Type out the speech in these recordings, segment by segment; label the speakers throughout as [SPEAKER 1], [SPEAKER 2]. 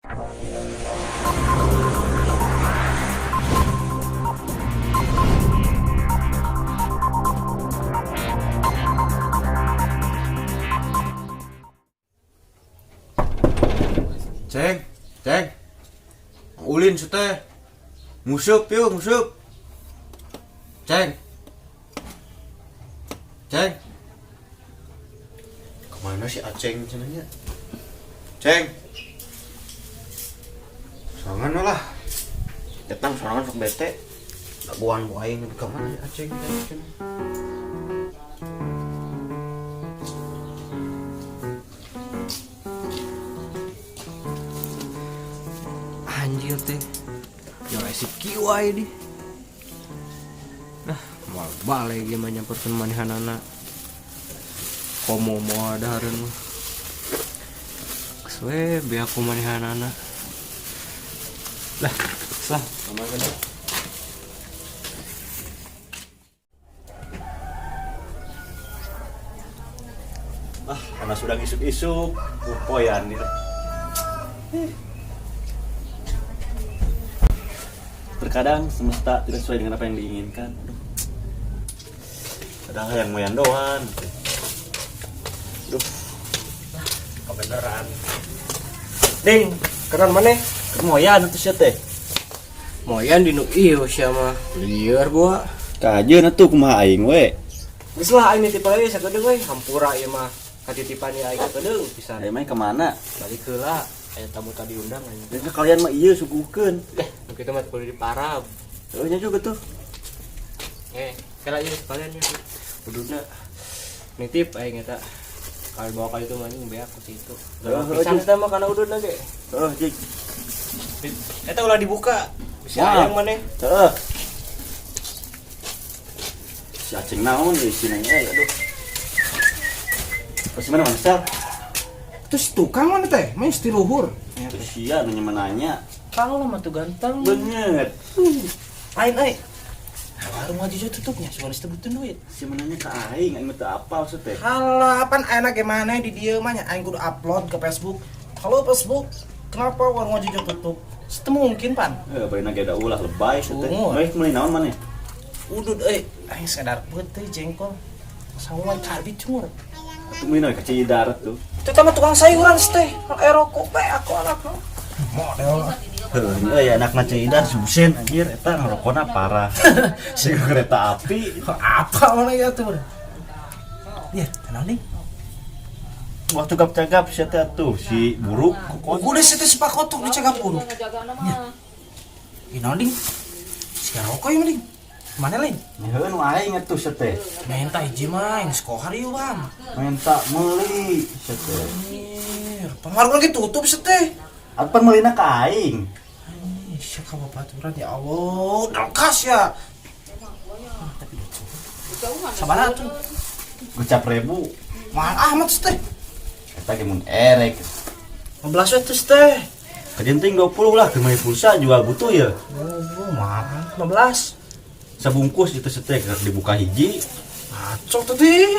[SPEAKER 1] Ceng, ceng. Ulin teh. Nguseup yuk, nguseup. Ceng. Ceng. Kemana si Aceng cenah nya? Ceng. Sorangan lah. Datang sorangan sok bete. Dagoan ku aing kemana si Aceng cenah?
[SPEAKER 2] Anjir teh. Ya resip kieu wae di. Nah, moal balik ieu mah nyamperkeun manehanana. Komo moal dahareun mah. Geus we beak ku manehanana. Lah, lah, kamana deui?
[SPEAKER 3] Ah, karena sudah isuk-isuk, poyan gitu. Terkadang semesta tidak sesuai dengan apa yang diinginkan. Aduh. Padahal yang moyan doan. Duh, kebenaran.
[SPEAKER 2] Ding, keren maneh?
[SPEAKER 3] Moyan atuh sia teh.
[SPEAKER 2] Moyan di nu ieu sia mah. Lieur gua.
[SPEAKER 3] Kajeun atuh kumaha aing we.
[SPEAKER 2] Geus lah aing nitip we sakedeung we, hampura ieu mah. Katitipan ieu aing sakedeung pisan.
[SPEAKER 3] Aing mah kemana?
[SPEAKER 2] Balik heula, aya tamu tadi undang aing.
[SPEAKER 3] Dan kalian mah ieu suguhkeun.
[SPEAKER 2] Eh, nu kitu mah kudu diparab.
[SPEAKER 3] Oh, nya juga tuh.
[SPEAKER 2] Eh, kala ieu sekalian ya. Ududna nitip aing eta. Kalau bawa kali itu mah anjing beak ku situ.
[SPEAKER 3] Heeh,
[SPEAKER 2] Pisan
[SPEAKER 3] jeung.
[SPEAKER 2] eta mah kana ududna ge.
[SPEAKER 3] Heeh, jig.
[SPEAKER 2] Eta ulah dibuka. Bisa
[SPEAKER 3] Wah.
[SPEAKER 2] hayang maneh.
[SPEAKER 3] Heeh. Si Aceng naon deui si nanya euy, aduh. Pasti mana mana sel?
[SPEAKER 1] Terus tukang mana teh? Main ti luhur.
[SPEAKER 3] Terus sia nu nanya.
[SPEAKER 2] Kalau mah tuh ganteng.
[SPEAKER 3] Bener.
[SPEAKER 1] Lain euy. Nah, warung aja tutupnya, soalnya teu butuh duit.
[SPEAKER 3] Si menanya ke aing, aing mah teu apal maksud teh.
[SPEAKER 1] Halah, pan enak gimana di dieu mah nya aing kudu upload ke Facebook. Halo Facebook, kenapa warung Jojo tutup? Itu mungkin pan.
[SPEAKER 3] Eh, bae ge da ulah lebay teh.
[SPEAKER 1] Sumur.
[SPEAKER 3] Baik meuli naon maneh?
[SPEAKER 1] Udud euy, aing sadar peuteui jengkol. Sawa karbit cumur.
[SPEAKER 3] Atuh meuli naon ka Cidarat tuh.
[SPEAKER 1] Itu mah tukang sayuran teh. Eh rokok bae aku anak. Model.
[SPEAKER 3] Heuh, euy anakna Cidar susen anjir eta ngarokona parah. Siga kereta api.
[SPEAKER 1] Apa mana ya tuh? Ya, tenang nih.
[SPEAKER 3] Waktu cagap-cagap sia teh atuh si buruk kokon.
[SPEAKER 1] Udah sih teh sepakotok dicegap buruk. Ya. Ih, naon ding? Si rokok ya ding. Mana lain?
[SPEAKER 3] Heuh nu aing atuh sia teh.
[SPEAKER 1] Minta hiji mah yang sekolah ieu bang.
[SPEAKER 3] Minta meuli sia teh.
[SPEAKER 1] Anjir, pengaruh lagi tutup sih teh.
[SPEAKER 3] Apa meulina ka aing?
[SPEAKER 1] Ih, siapa babaturan ya Allah, dengkas ya. Ah, tapi sabar tuh.
[SPEAKER 3] Gocap ribu.
[SPEAKER 1] Mahal amat sih teh.
[SPEAKER 3] Eta ge mun erek.
[SPEAKER 1] 15 we tuh teh.
[SPEAKER 3] Kajenting 20 lah, keur meuli pulsa jual butuh ya.
[SPEAKER 1] Oh, mahal 15.
[SPEAKER 3] Sabungkus itu teh keur dibuka hiji.
[SPEAKER 1] Acok tuh teh.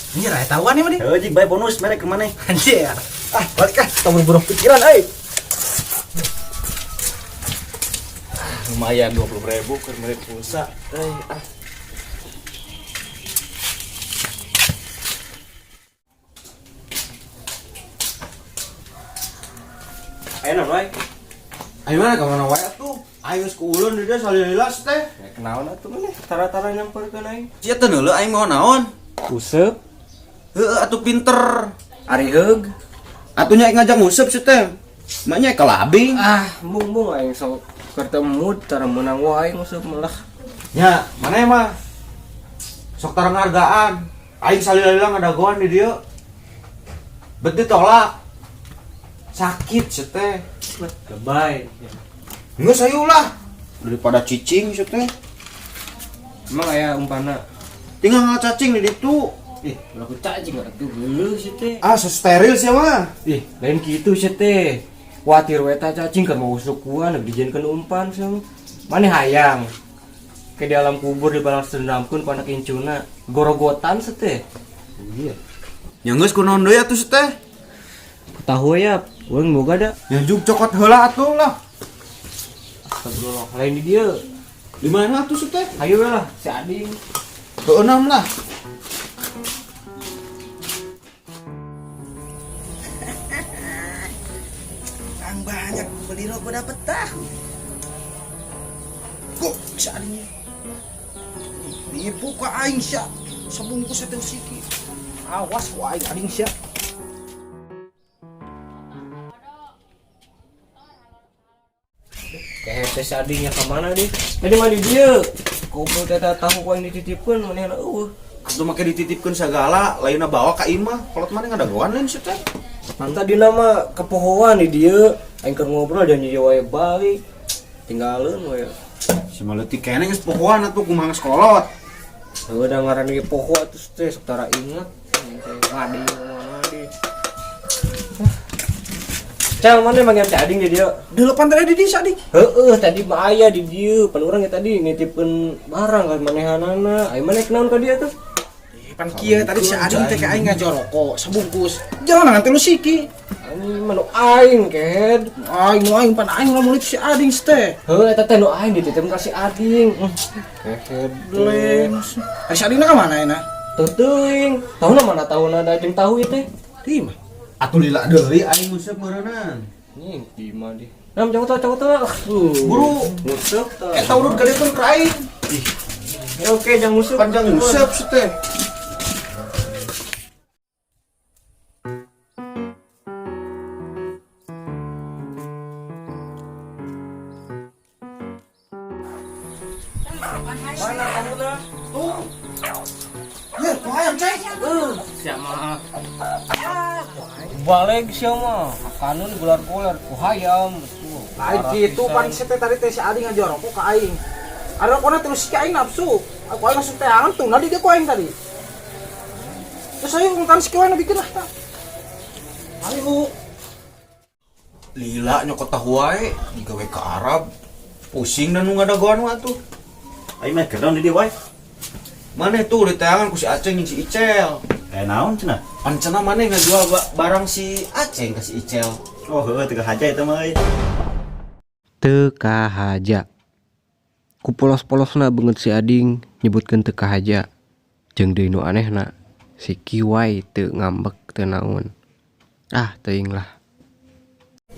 [SPEAKER 1] Ini raya tahuan nih, Madi.
[SPEAKER 3] Heuh jig bae bonus merek ke maneh.
[SPEAKER 1] Anjir. Ah, balik ah, kita buru pikiran euy.
[SPEAKER 2] Lumayan 20.000 keur meuli pulsa. Euy, ah. Ayo naon wae?
[SPEAKER 1] Ayo mana ka mana wae atuh? Ayo geus ku ulun di dieu salililas teh.
[SPEAKER 2] Ya kenaon atuh maneh tara-tara nyamperkeun aing.
[SPEAKER 1] Sia teh neuleuh aing mau naon?
[SPEAKER 2] Useup,
[SPEAKER 1] Heueuh atuh pinter.
[SPEAKER 2] ari heug.
[SPEAKER 1] Atuh nya ngajak nguseup sih teh. Maknya kelabing.
[SPEAKER 2] Ah, mung-mung aing sok keur teu mood tara meunang wae nguseup melah.
[SPEAKER 1] Nya, mana mah? Sok tara ngahargaan. Aing salila-lila ngadagoan di dieu. Bet ditolak. Sakit sih teh.
[SPEAKER 2] Lebay.
[SPEAKER 1] Geus ayo lah. Daripada cicing sih teh.
[SPEAKER 2] Emang aya umpana?
[SPEAKER 1] Tinggal ngacacing di ditu.
[SPEAKER 2] Ih, ulah ku cacing atuh geuleuh sih teh.
[SPEAKER 1] Ah, steril sih mah.
[SPEAKER 2] Ih, lain kitu sih teh. Watir we eta cacing keur mau sukuan dijieunkeun umpan sih. Maneh hayang ke di alam kubur dibalas dendamkeun ku anak incuna. Gorogotan sih teh.
[SPEAKER 1] Iya. Ya geus kunaon deui atuh sih teh.
[SPEAKER 2] Tahu ya, urang boga da.
[SPEAKER 1] Ya jug cokot heula atuh lah.
[SPEAKER 2] Astagfirullah, lain di dieu.
[SPEAKER 1] Di mana atuh sih teh?
[SPEAKER 2] Ayo lah, si Ading.
[SPEAKER 1] Keenam lah.
[SPEAKER 4] Ang banyak beli rokok dapat tahu. Kok si Ading nipu ka aing sia. Sabungkus sa siki. Awas ku aing ading sia.
[SPEAKER 2] Kayak teh si Adingnya ke mana deh? Tadi mah di dieu. Goblok teh tahu ku aing dititipkeun manehna eueuh.
[SPEAKER 1] Atuh make dititipkeun sagala, lainna bawa ka imah. Kolot maneh ngadagoan lain sih teh.
[SPEAKER 2] Mantap di nama kepohoan di dieu. Aing keur ngobrol janji wae balik. Tinggalin we.
[SPEAKER 1] Si maletik keneh geus pohoan atuh kumaha geus kolot.
[SPEAKER 2] Heuh da ngaran ge poho atuh teh sok tara inget. Ngadi mana di. Cel mana manggil si Ading di dieu?
[SPEAKER 4] Delepan tadi di si Ading.
[SPEAKER 2] Heeh, tadi mah aya di dieu. Pan urang ge tadi nitipkeun barang ka manehanana. Aya maneh kenaon ka dia tuh?
[SPEAKER 4] Pan kieu tadi si Ading teh ka aing ngajual rokok sabungkus. Jangan nanti lu siki.
[SPEAKER 2] Anjing mah nu aing kehed.
[SPEAKER 4] Aing nu aing pan aing ngomong itu si Ading teh.
[SPEAKER 2] Heuh eta teh nu aing dititipkeun ka si Ading. Kehed.
[SPEAKER 4] Lem. Ari si Ading na ka mana enak?
[SPEAKER 2] Teu teuing. Tahuna mana tahuna da jeung tahu ieu teh.
[SPEAKER 4] Di mah.
[SPEAKER 1] Atuh lila deui aing nguseup meureunnan.
[SPEAKER 2] Nih, di mah di. Nam cokot cokot.
[SPEAKER 1] Buru.
[SPEAKER 2] Nguseup tah.
[SPEAKER 1] Eta urut galiekeun ka aing.
[SPEAKER 2] Ya, oke, jangan nguseup.
[SPEAKER 1] Panjang nguseup sih teh.
[SPEAKER 2] Mana tahuna?
[SPEAKER 4] Tuh. Ya, ku hayam cek.
[SPEAKER 2] Siapa? Balik siapa? Kanun gular-gular ku hayam.
[SPEAKER 4] Lain kitu pan si teh tadi teh si Ading ngajual rokok ka aing. Ari rokokna terus si aing nafsu. Aku aing langsung teangan tuh, nadi dia ku aing tadi. Terus ayo ngutang si kieu bikin lah tah. Ayo.
[SPEAKER 1] Lila nyokot tahu wae digawe ka Arab. Pusing dan nu ngadagoan mah atuh.
[SPEAKER 3] Aing mah keun di dieu wae.
[SPEAKER 1] Maneh tuh diteangan ku si Aceng jeung si Icel.
[SPEAKER 3] Eh naon cenah?
[SPEAKER 1] Pan cenah maneh ngajual barang si Aceng ka si Icel.
[SPEAKER 3] Oh heueuh teu kahaja eta mah euy.
[SPEAKER 2] Teu kahaja. Ku polos-polosna beungeut si Ading nyebutkeun teu kahaja. Jeung deui nu anehna si Kiwai teu ngambek teu naon. Ah teuing lah.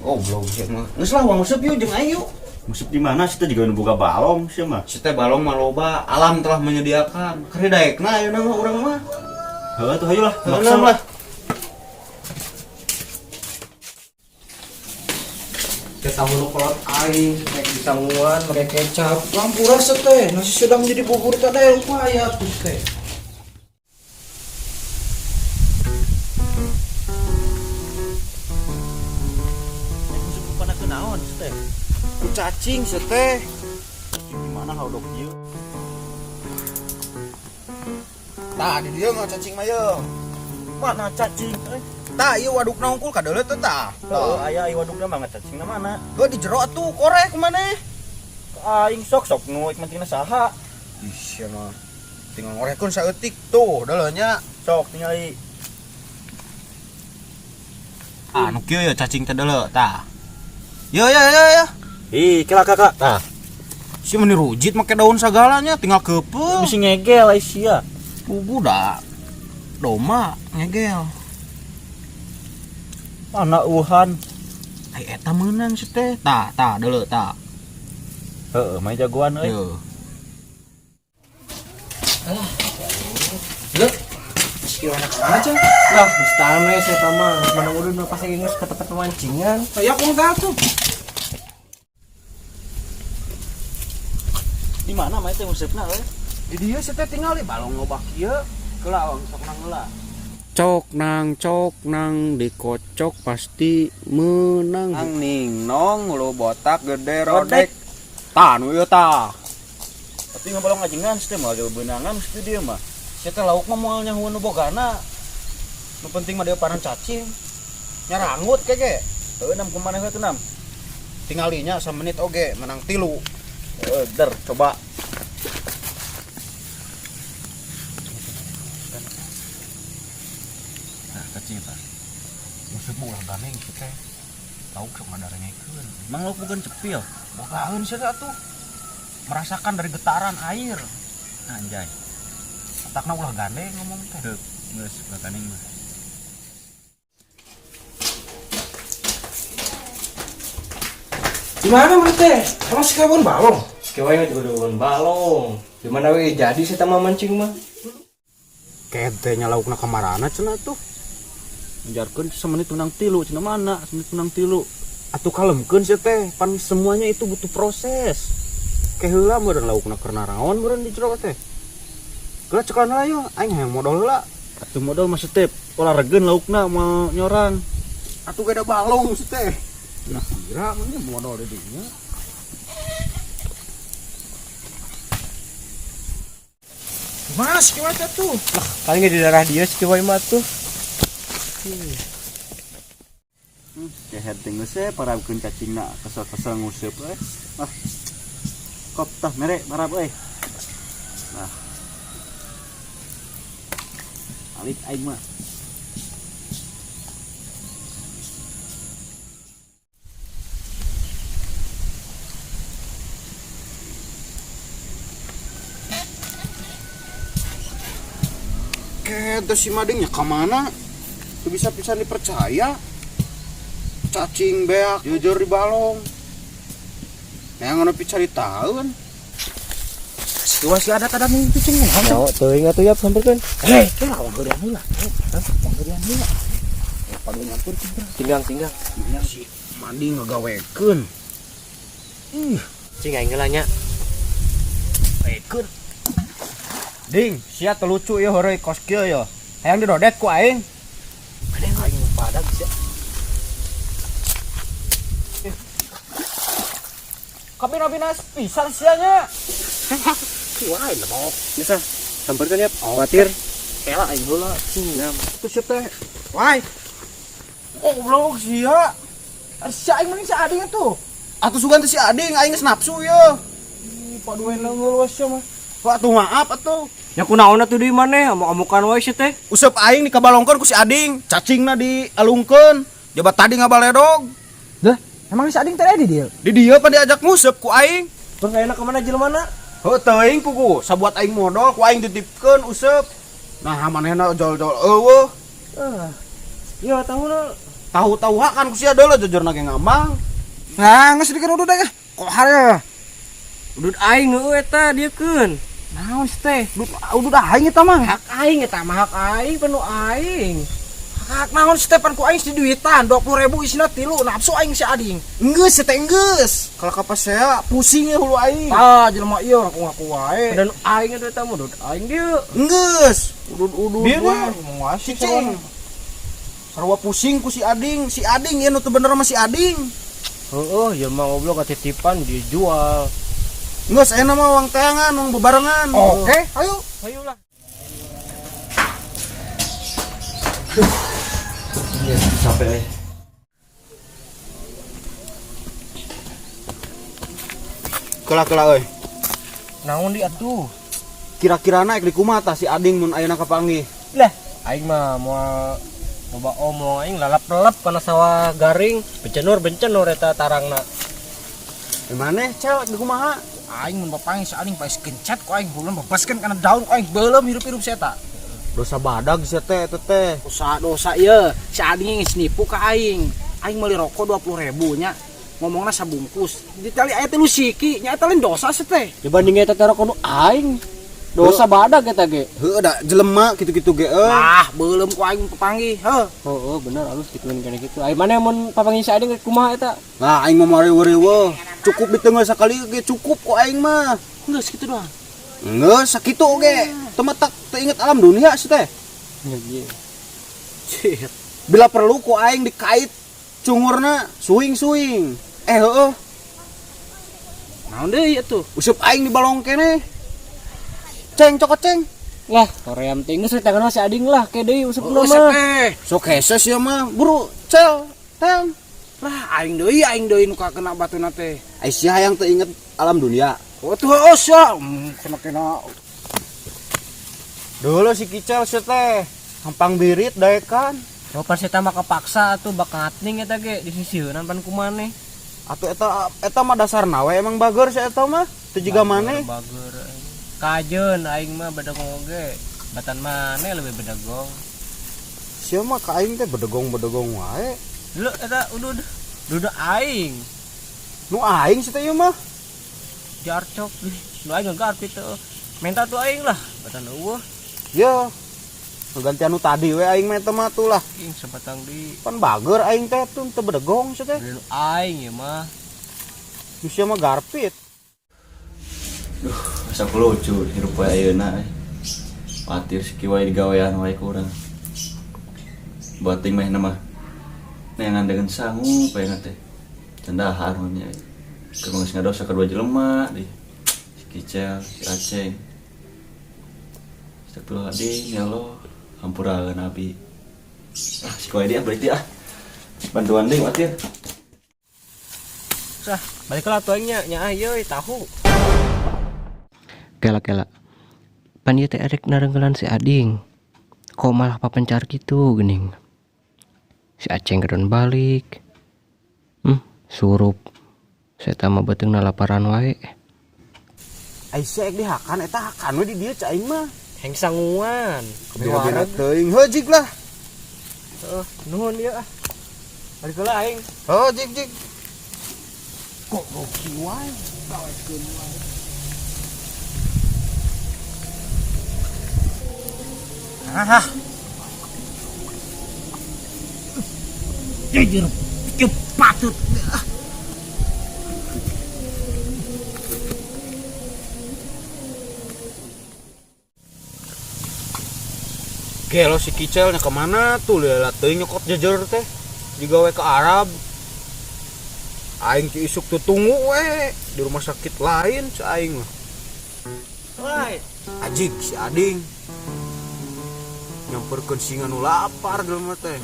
[SPEAKER 1] Goblok sih mah. Geus lah wang useup yuk jeung aing yuk.
[SPEAKER 3] Nguseup di mana sih teh juga nu boga balong sih mah.
[SPEAKER 1] Si teh balong mah loba, alam telah menyediakan. Keur daekna ayeuna mah urang mah.
[SPEAKER 3] Heueuh tuh hayu lah,
[SPEAKER 1] Heueuh
[SPEAKER 3] maksa
[SPEAKER 1] lah.
[SPEAKER 2] Kita tahu nu kolot aing, rek disanguan make kecap.
[SPEAKER 4] Lampu rasa teh, nasi sudah menjadi bubur tadi upaya tuh teh.
[SPEAKER 3] Nguseup rupana kunaon sih teh?
[SPEAKER 1] Ku cacing sih teh.
[SPEAKER 3] Cacing di mana haudok ieu?
[SPEAKER 1] Tah di dieu mah cacing mah yeuh.
[SPEAKER 3] Mana cacing euy?
[SPEAKER 1] Tah ieu wadukna hungkul kadeuleu teh tah.
[SPEAKER 3] Heuh aya ieu wadukna mah cacingna mana?
[SPEAKER 1] Heuh di jero atuh korek maneh.
[SPEAKER 3] Aing sok-sok nu mancingna saha?
[SPEAKER 1] Ih sia mah. Tinggal ngorekkeun saeutik tuh deuleu nya.
[SPEAKER 3] Sok tingali.
[SPEAKER 1] Ah nu kieu ya cacing teh deuleu tah. Yo yo yo yo.
[SPEAKER 3] Ih, kela kakak. Tah.
[SPEAKER 1] Si meni rujit make daun sagalanya tinggal keupeung.
[SPEAKER 3] Bisi ngegel ai sia.
[SPEAKER 1] Pugu da. Doma ngegel.
[SPEAKER 3] Mana uhan?
[SPEAKER 1] Ai eta meunang si teh. Tah, tah deuleu tah.
[SPEAKER 3] Heeh, mah jagoan euy.
[SPEAKER 1] Yo.
[SPEAKER 2] Alah. Leuh.
[SPEAKER 4] Si anak mana ceng?
[SPEAKER 2] Lah, geus tame saya mah. Mana urun mah pas geus ke tempat pemancingan.
[SPEAKER 4] Saya aku enggak tuh.
[SPEAKER 3] Di mana mah teh nguseupna euy?
[SPEAKER 1] Di dieu si teh tinggal di balong loba kieu. Keula sok nang heula.
[SPEAKER 5] Cok nang dikocok pasti menang.
[SPEAKER 1] Nang ning nong lu botak gede rodek. Tah nu ieu tah.
[SPEAKER 3] Tapi ngabalong ngajengan sih teh moal beunangan mesti dia mah.
[SPEAKER 1] Si teh lauk mah moal nyahueun nu bogana. Nu penting mah dia paran cacing. Nyarangut kege.
[SPEAKER 3] Heueuh nam kumaha heueuh teh nam?
[SPEAKER 1] Tingalinya samenit oge menang 3.
[SPEAKER 3] Heueuh der coba.
[SPEAKER 1] Nah, cacing tah. Teu ulah gandeng sih teh. Lauk sok ngadarengekeun.
[SPEAKER 3] Emang lauk bukan cepil?
[SPEAKER 1] Bogaeun sih atuh. Merasakan dari getaran air.
[SPEAKER 3] Anjay.
[SPEAKER 1] Otakna ulah gandeng ngomong teh.
[SPEAKER 3] Heuh, geus ulah gandeng mah.
[SPEAKER 4] Di mana mana teh? Emang si kewon balong?
[SPEAKER 2] Si Kewa juga udah balong. Di mana we jadi sih mah mancing mah.
[SPEAKER 5] Kete nya laukna kamarana cenah tuh.
[SPEAKER 3] Ngejarkeun semenit menang tilu cenah mana? Semenit menang tilu.
[SPEAKER 5] Atuh kalemkeun sih teh, pan semuanya itu butuh proses. Ke heula meureun laukna keur naraon meureun di jero teh. Geura cekelan heula yo, aing hayang modal heula.
[SPEAKER 3] Atuh modal mah setep, olahrageun laukna mau nyorang.
[SPEAKER 5] Atuh gak ada balong sih teh. Nah, kira mah nya modal di dinya.
[SPEAKER 4] Di mana si Kewa teh tuh?
[SPEAKER 2] Lah, paling di daerah dia si Kewa mah tuh.
[SPEAKER 3] Kehed teh geus we parabkeun cacingna kesel-kesel nguseup euy. Ah. Kop tah mere parab euy. Nah. Alik aing mah.
[SPEAKER 5] Kete si madingnya kemana? Tuh bisa bisa dipercaya. Cacing beak jujur di balong. Yang ngono cari tahu kan.
[SPEAKER 4] Si Kewa si ada ada nih cicing nih.
[SPEAKER 2] Oh, teuing atuh yap samperkeun.
[SPEAKER 4] Eh, kira wong geurian heula. Wong geurian heula. Padu nyampurkeun.
[SPEAKER 2] Tinggang, tinggang.
[SPEAKER 5] Si mading ngagawekeun.
[SPEAKER 2] Ih, cing aing heula nya.
[SPEAKER 5] Wekeun. Ding, sia teu lucu ya heureuy kos kieu ya. Hayang didodet ku aing.
[SPEAKER 4] Ada yang aing padag sia. Kabina-bina pisan sia nya. Kieu aing lebok.
[SPEAKER 2] Bisa samperkeun yap. Khawatir.
[SPEAKER 4] Kela aing heula.
[SPEAKER 2] Ngam.
[SPEAKER 5] Tuh sia teh.
[SPEAKER 4] Wai.
[SPEAKER 5] Goblok sia.
[SPEAKER 4] Sia aing mending si Ading atuh.
[SPEAKER 5] Atuh sugan teh si Ading aing geus nafsu ye.
[SPEAKER 4] Ih, paduan leunggeul we sia mah.
[SPEAKER 5] Wah, atuh maaf atuh.
[SPEAKER 2] Nya kunaon atuh deui maneh amuk-amukan wae sia teh.
[SPEAKER 5] Usep aing dikabalongkeun ku si Ading, cacingna dialungkeun. Jabat tadi ngabaledog.
[SPEAKER 4] Dah, emang si Ading teh di dieu?
[SPEAKER 5] Di dieu pan diajak ngusep ku aing.
[SPEAKER 2] Terus ayeuna ka mana jelema?
[SPEAKER 5] Heuh teuing kuku, sabuat aing modal ku aing dititipkeun usep. Nah, manehna jol-jol eueuh.
[SPEAKER 2] Ah. Iya, tahu na.
[SPEAKER 5] Tahu-tahu kan ku sia deuleu jujurna ge ngambang.
[SPEAKER 4] Nah, geus dikeun udud teh. Kohar ya.
[SPEAKER 2] Udud aing heueuh eta dieukeun.
[SPEAKER 4] Naon sih teh? Udud aing eta mah.
[SPEAKER 2] Hak aing eta mah hak aing penuh aing.
[SPEAKER 4] Hak naon sih teh pan ku aing si duitan 20.000 isina tilu nafsu aing si Ading.
[SPEAKER 5] Enggeus teh enggeus. Kalau kapas saya pusing ya hulu aing.
[SPEAKER 4] Tah jelema ieu ngaku-ngaku wae.
[SPEAKER 2] Dan aing eta mah udud aing dieu.
[SPEAKER 5] Enggeus.
[SPEAKER 4] Udud-udud
[SPEAKER 5] Bieu
[SPEAKER 4] wae
[SPEAKER 5] deh.
[SPEAKER 4] ngomong
[SPEAKER 5] Si Cing. Sarua pusing ku si Ading, si Ading ieu nu teu bener mah si Ading.
[SPEAKER 2] Heeh, jelema goblok katitipan dijual.
[SPEAKER 5] Enggeus ayeuna mah wang teangan, wang bebarengan.
[SPEAKER 4] Oke, ayo.
[SPEAKER 2] Ayolah.
[SPEAKER 3] Iya, capek euy.
[SPEAKER 5] Kela-kela euy.
[SPEAKER 2] Naon di atuh?
[SPEAKER 5] Kira-kira naik di kumaha tah si Ading mun ayeuna kapanggih?
[SPEAKER 2] Lah, aing mah moal loba omong aing lalap-lalap kana sawah garing, bencenur-bencenur eta tarangna.
[SPEAKER 5] Di maneh cel di kumaha?
[SPEAKER 4] Aing mun papanggih si Ading pais kencet ku aing bulan bebaskeun kana daun ku aing beuleum hirup-hirup si eta.
[SPEAKER 5] Dosa badag si teh eta teh.
[SPEAKER 4] Dosa-dosa ieu, si Ading geus nipu ka aing. Aing meuli rokok 20.000 nya. Ngomongna sabungkus. Ditali aya tilu siki, nya eta lain dosa si teh.
[SPEAKER 2] Dibanding eta teh rokok nu aing. Dosa badag eta ge.
[SPEAKER 5] Heueuh da jelema kitu-kitu ge euy.
[SPEAKER 4] Lah, beuleum ku aing papanggih, heuh.
[SPEAKER 2] Heeh, bener alus kituan kana kitu. Ai maneh mun papanggih si Ading kumaha eta?
[SPEAKER 5] Nah, aing mah moal riweuh-riweuh. Cukup ditengah sakali ge cukup ku aing mah.
[SPEAKER 4] Geus kitu doang.
[SPEAKER 5] Geus sakitu ge. Teu matak teu inget alam dunia si teh.
[SPEAKER 2] Iya.
[SPEAKER 4] Cir.
[SPEAKER 5] Bila perlu ku aing dikait cungurna suing-suing. Heueuh.
[SPEAKER 4] Naon deui atuh?
[SPEAKER 5] Useup aing di balong keneh. Ceng cokot ceng.
[SPEAKER 2] Lah, koream teh geus tangan si Ading lah ke deui usupna
[SPEAKER 4] Usep
[SPEAKER 2] mah.
[SPEAKER 4] teh.
[SPEAKER 5] Sok hese sia mah, buru cel teng.
[SPEAKER 4] Lah aing deui nu kakena batuna teh.
[SPEAKER 5] Ai sia hayang teu inget alam dunia.
[SPEAKER 4] Oh tuh heueuh sia. Kena-kena.
[SPEAKER 5] Dulu si Kicel sia teh hampang birit daekan.
[SPEAKER 2] Oh, pas eta mah kepaksa atuh bak ngatning eta ge disisiheunan pan ku maneh.
[SPEAKER 5] Atuh eta eta mah dasarna we emang bager si eta mah. Teu jiga maneh.
[SPEAKER 2] Bager. Kajeun aing mah bedegong oge. Batan maneh lebih bedegong.
[SPEAKER 5] Sia mah ka aing teh bedegong-bedegong wae.
[SPEAKER 2] Dulu eta udud. Duda aing.
[SPEAKER 5] Nu aing si teh ieu mah.
[SPEAKER 2] Jarcok. Nu aing garpit teu. Menta tuh aing lah, batan eueuh.
[SPEAKER 5] Yo. Ganti anu tadi we aing mah eta mah tuh lah.
[SPEAKER 2] Ing sebatang di
[SPEAKER 5] Pan bager aing teh tuh teu bedegong si teh.
[SPEAKER 2] nu aing ya mah.
[SPEAKER 5] Nu sia mah garpit.
[SPEAKER 3] Duh, asa lucu hirup wae ayeuna euy. Patir si kieu wae digawean wae ku urang. Bating meh mah. Neangan dengan sangu pengen teh. Can dahar mah nya. Keur geus ngadosa kadua jelema di. Si Kicel, si Aceng. Astagfirullahaladzim, ya Allah. Hampura Nabi. Ah, si koe dia berarti ah. Bantuan deui watir.
[SPEAKER 2] Sah, balik lah tuh aingnya, nya ah ieu tahu. Kela-kela. Pan ieu teh erek narenggelan si Ading. Kok malah papencar gitu geuning. Si Aceng kedon balik. Surup. Saya mah beuteungna laparan wae.
[SPEAKER 5] Ai sia ek dihakan eta hakan we di dieu cai aing mah.
[SPEAKER 2] Heng sanguan.
[SPEAKER 5] Kebina-bina teuing heuh jig lah.
[SPEAKER 2] Heeh, nuhun ieu ah. Balik heula aing.
[SPEAKER 5] Heuh jig jig.
[SPEAKER 4] Kok goki wae, gawekeun wae. Ah. Jujur, patut.
[SPEAKER 5] Gelo si Kicelnya kemana tuh lihat teuing nyokot jejer teh digawe ke Arab. Aing ki isuk tuh tunggu we di rumah sakit lain si aing mah.
[SPEAKER 2] Woi,
[SPEAKER 5] Ajig si Ading nyamperkeun singa nu lapar jelema teh.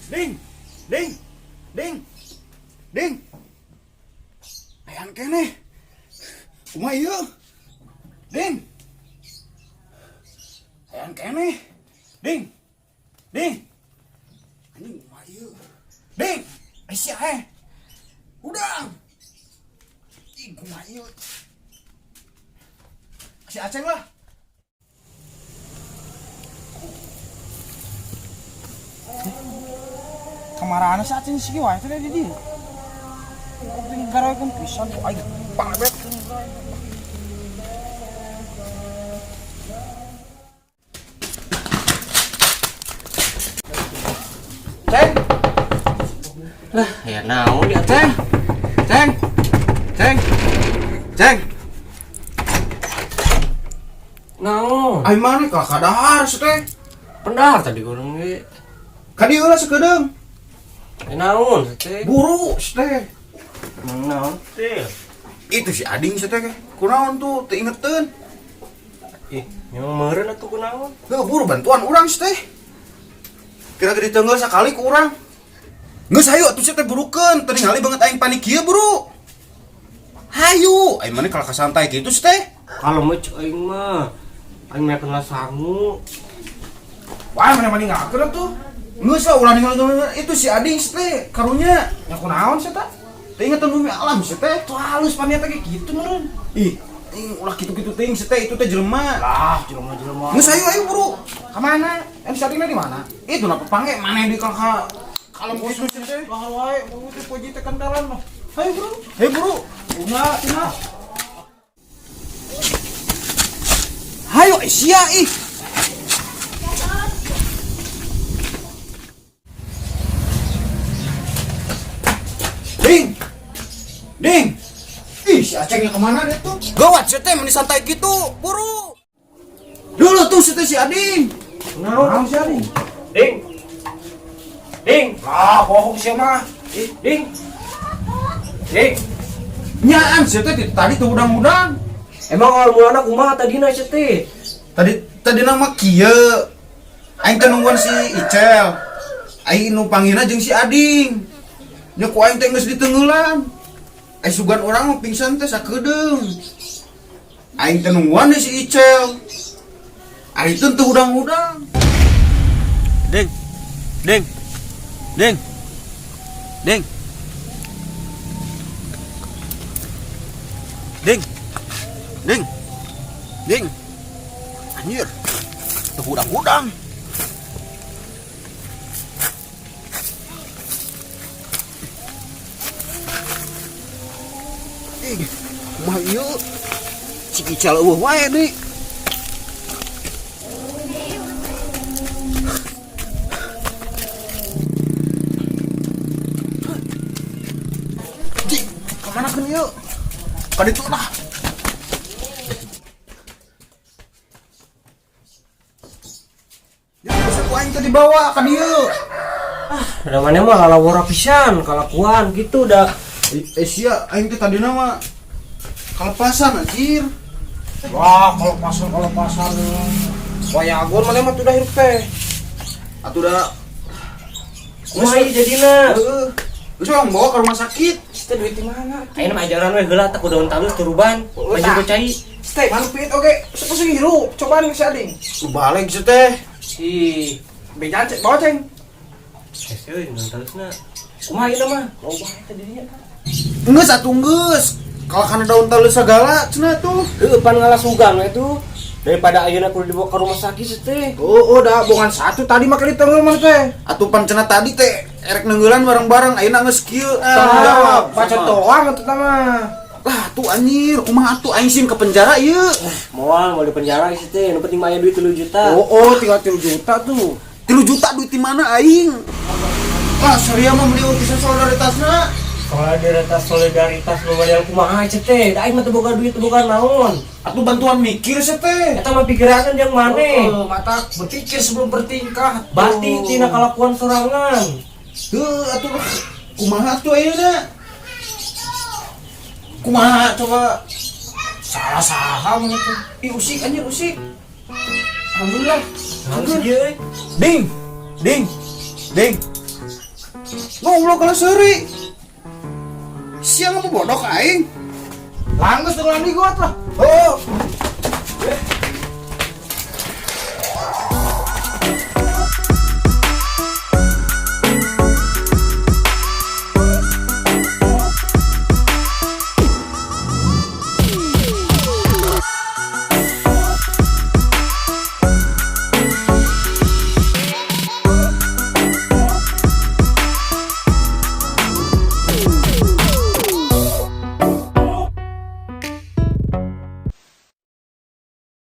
[SPEAKER 5] Ding, ding, ding, ding. Ayan keneh. Kumaha ieu? Ding. Ayan keneh. Ding. Ding. Anjing kumaha ieu? Ding. Ai sia eh. Udang. Ih kumaha ieu? Si Aceng lah.
[SPEAKER 4] Kemarahan si Aceng sih wae teh di dieu. Kok garoekeun pisan ku aing pabet.
[SPEAKER 1] Ceng,
[SPEAKER 2] Lah, ya naon dia
[SPEAKER 1] Ceng. Ceng. Ceng. Ceng.
[SPEAKER 2] Naon?
[SPEAKER 1] Ai maneh kalah kadahar si teh.
[SPEAKER 2] Pendar tadi urang ge.
[SPEAKER 1] Ka dieu lah sakedeung.
[SPEAKER 2] Ya naon teh?
[SPEAKER 1] Buru si teh.
[SPEAKER 2] Emang naon teh?
[SPEAKER 1] Itu si Ading si teh. Kunaon tuh teu ingeteun.
[SPEAKER 2] Ih, yang meureun atuh kunaon?
[SPEAKER 1] Heuh, buru bantuan urang si teh. Kira-kira ditenggel sakali ku urang. Geus hayu atuh si teh burukeun, teu ningali banget aing panik kieu buru. Hayu, aing maneh kalah kasantai kitu si teh.
[SPEAKER 2] Kalau mah cek aing mah aing mah kena sangu.
[SPEAKER 4] Wah, mana mana ngakeun atuh.
[SPEAKER 1] Geus lah ulah ningali itu si Ading si teh karunya.
[SPEAKER 4] Nya kunaon sih teh?
[SPEAKER 1] Teu ingeteun bumi alam si teh.
[SPEAKER 4] Tuh halus paniat ge kitu meureun.
[SPEAKER 1] Ih, ih ulah kitu-kitu teuing si teh itu teh jelema.
[SPEAKER 4] Lah, jelema-jelema.
[SPEAKER 1] Geus hayu ayo buru.
[SPEAKER 4] Ka mana? Si Adingna di mana?
[SPEAKER 1] Itu na pepangge maneh di kalka kalem kitu si teh.
[SPEAKER 4] Lah wae, mau teh puji teh kendalan mah. Hayu buru.
[SPEAKER 1] Hayu buru.
[SPEAKER 4] Una, una.
[SPEAKER 1] Hayu sia ih. Ding. Ding. Ih, si Acengnya kemana deh tuh? Gawat si teh meni santai gitu, buru. Dulu tuh si teh si Ading.
[SPEAKER 4] Naon si Ading?
[SPEAKER 2] Ding. Ding.
[SPEAKER 4] Lah, bohong sih mah.
[SPEAKER 2] Ih, ding. Ding.
[SPEAKER 1] Nyaan si teh tadi tuh udang-udang.
[SPEAKER 2] Emang awal mulana kumaha tadina sia teh?
[SPEAKER 1] Tadi tadi nama kieu. Aing teh nungguan si Icel. Aing nu panggilna jeung si Ading. Nya ku aing teh geus ditenggeulan. Ai sugan urang mah pingsan teh sakedeung. Aing teh nungguan di si Icel. Ari teu teu hudang-hudang.
[SPEAKER 3] Ding. Ding. Ding. Ding. Ding. Ding. Ding.
[SPEAKER 1] Anjir. Teu hudang-hudang. Ih, kumaha ieu? Si Icel eueuh wae deui. Cik, kemana kan ieu? Ka ditu lah. Ya, bisa ku aing teh dibawa ka dieu.
[SPEAKER 2] Ada mana mah lalawara pisan kalakuan gitu dah.
[SPEAKER 1] Eh sia, aing teh tadina mah kalepasan anjir.
[SPEAKER 4] Wah, kalau pasar wayagon mana mah tuh dah hirup teh.
[SPEAKER 1] Atuh da
[SPEAKER 2] Kumaha ieu jadina?
[SPEAKER 1] heeh. Geus urang bawa ke rumah sakit.
[SPEAKER 4] Teh duit di mana?
[SPEAKER 2] Ayeuna mah ajaran we heula tah ku daun talus turuban.
[SPEAKER 4] Oh,
[SPEAKER 2] Baju
[SPEAKER 4] tah.
[SPEAKER 2] ku cai.
[SPEAKER 4] Teh mana duit oge, sok hirup, cobaan si Ading.
[SPEAKER 1] Lu balik sih teh.
[SPEAKER 4] Ih, bejaan cek bawa ceng.
[SPEAKER 2] Hese euy daun talusna. Kumaha ieu mah?
[SPEAKER 4] Loba teh dirinya.
[SPEAKER 1] Geus atuh geus. Kalau kana daun talus sagala cenah tuh.
[SPEAKER 2] Heueuh pan ngalas sugan we tuh. Daripada ayeuna kudu dibawa ke rumah sakit sih teh.
[SPEAKER 4] Oh, dah bongan satu tadi mah kali tenggel mana teh.
[SPEAKER 1] Atuh pan cenah tadi teh erek neungeulan bareng-bareng ayeuna geus kieu. Tanggung jawab.
[SPEAKER 4] Baca doang atuh mah.
[SPEAKER 1] Lah tuh anjir, kumaha atuh aing sim ke penjara ieu.
[SPEAKER 2] Moal mau di penjara sih teh, nu penting mah aya duit 3 juta.
[SPEAKER 4] Oh, tinggal 3 juta tuh.
[SPEAKER 1] 3 juta duit di mana aing? Lah Surya mah beli pisan solidaritasna.
[SPEAKER 2] Solidaritas solidaritas nu model kumaha cek teh? Da aing mah teu boga duit teu boga naon.
[SPEAKER 1] Atuh bantuan mikir sih teh.
[SPEAKER 2] Eta mah pikiran jeung maneh.
[SPEAKER 4] Oh, mata berpikir sebelum bertingkah.
[SPEAKER 2] Bati tina kalakuan sorangan.
[SPEAKER 1] Heuh atuh kumaha atuh ayeuna? Kumaha coba?
[SPEAKER 4] Salah saha mana tuh. Ih, usik anjir usik. Alhamdulillah.
[SPEAKER 2] Naon sih ieu euy?
[SPEAKER 1] Ding. Ding. Ding. Ngobrol kalau seri. Siang apa bodoh aing?
[SPEAKER 4] Langgus dengan di gua lah.
[SPEAKER 1] Oh.